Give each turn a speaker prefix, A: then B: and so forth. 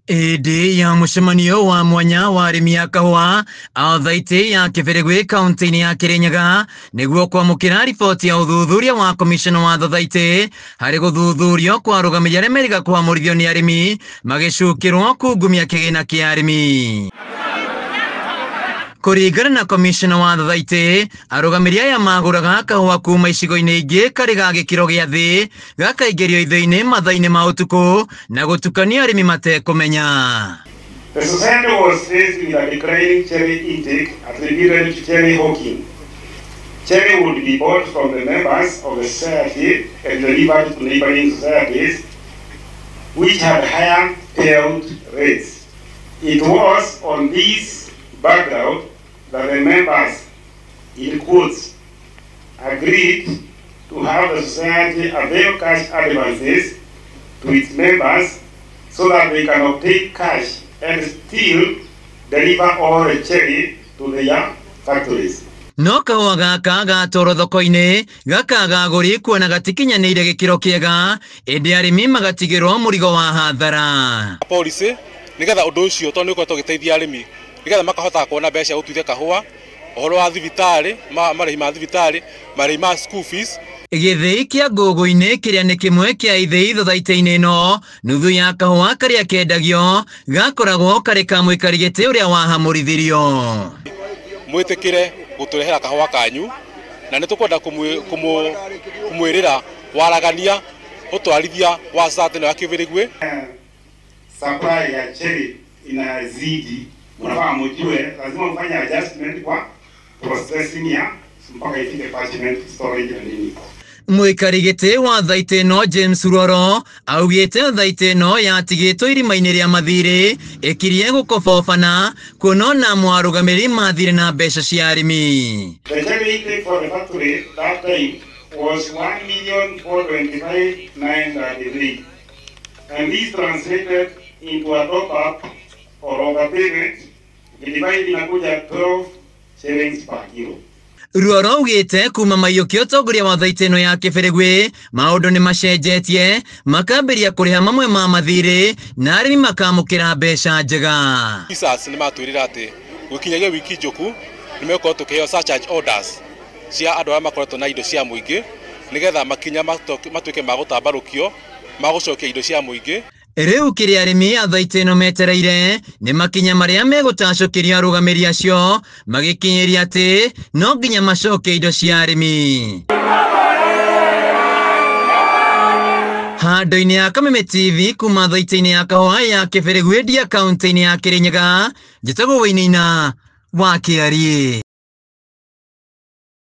A: Ĩndĩ ya mũcemanio wa mwanya wa arĩmi a kahũa a thaitĩ ya Kĩbĩrĩgwĩ kaunti-inĩ ya Kĩrĩnyaga nĩguo kwamũkĩra riboti ya ũthuthuria wa komishona wa thothaitĩ harĩ gũthuthurio kwa arũgamĩrĩri arĩa merĩga kwamũrithio nĩ arĩmi magĩcukĩrwo kungumia kĩgĩna kĩa arĩmi. Kũringana na komishona wa thothaitĩ, arũgamĩrĩri aya magũraga kahũa kuma icigo-inĩ ingĩ karĩ ga gĩkĩro gĩa thĩ gakaingĩrio ithĩi-inĩ mathaa-inĩ ma ũtukũ na gũtukania arĩmi matekũmenya.
B: The society was faced with a declining cherry intake attributed to cherry hawking. Cherry would be bought from the members of the society and delivered to neighboring societies which had higher payout rates. It was on this background that the members, in quotes, agreed to have the society avail cash advances to its members so that they can obtain cash and still deliver all the cherry to their factories.
A: No kahũa gaka gatwarwo thoko-inĩ gakaga agũri kuona gatikinyanĩire gĩkĩro kĩega, ĩndĩ arĩmi magatigĩrwo mũrigo wa hathara.
C: Policy nigetha ũndũ ũcio tondũ nĩ ũkoretwo ũgĩteithia arĩmi nigetha makahota kuona mbeca cia gũtuithia kahũa, ũhoro wa thibitarĩ, marĩhi ma thibitarĩ, marĩhi ma school fees.
A: Gĩthĩi kĩa ngũngũ-inĩ kĩrĩa nĩ kĩmwe kĩa ithĩi thothaitĩ-inĩ ĩno, nuthu ya kahũa karĩa kendagio gakoragwo karĩ ka mũikari gĩtĩ ũrĩa wahamũrithirio.
C: Mwĩtĩkĩre gũtũrehera kahũa kanyu na nĩ tũkwenda kũmwĩrĩra waragania ũtwarithia wa society ĩno ya Kĩbĩrĩgwĩ.
B: Supply ya cherry inazidi, mnafaa mjue lazima mfanye adjustment kwa processing ya mpaka ifike parchment storage na nini.
A: Mũikari gĩtĩ wa thaitĩ ĩno James Roro augĩte thaitĩ ĩno yatigĩtwo irima-inĩ rĩa mathirĩ ĩkirie gũkobobana kuona ona mwarũgamĩrĩri mathirĩ na mbeca cia arĩmi.
B: The cherry intake for the factory that time was 1,425,933, and this translated into a top up or overpayment divide inakuja 12 shillings per kilo.
A: Ruoro augĩte kuma maiyũkia ũtongoria wa thaitĩ ĩno ya Kĩbĩrĩgwĩ maũndũ nĩ macenjetie makambĩrĩria kũrĩha mamwe ma mathirĩ na arĩmi makamũkĩra mbeca njega.
C: Officers nĩ matwĩrĩra atĩ gũkinyagia wiki njũku nĩ megũkorwo tũkĩheo surcharge orders cia andũ arĩa makoretwo na indo cia mũingĩ nĩgetha makinya matuĩke ma gũtambarũkio ma gũcokia indo cia mũingĩ.
A: Rĩu kĩrĩa arĩmi a thaitĩ ĩno metereire nĩ makinya marĩa megũtacũkĩrio arũgamĩrĩri acio magĩkinyĩria atĩ no nginya macokie indo cia arĩmi. Handũ-inĩ ya Kameme TV kuma thaitĩ-inĩ ya kahũa ya Kĩbĩrĩgwĩ Ndia kaunti-inĩ ya Kĩrĩnyaga, njĩtagwo Wainaina wa Kĩariĩ.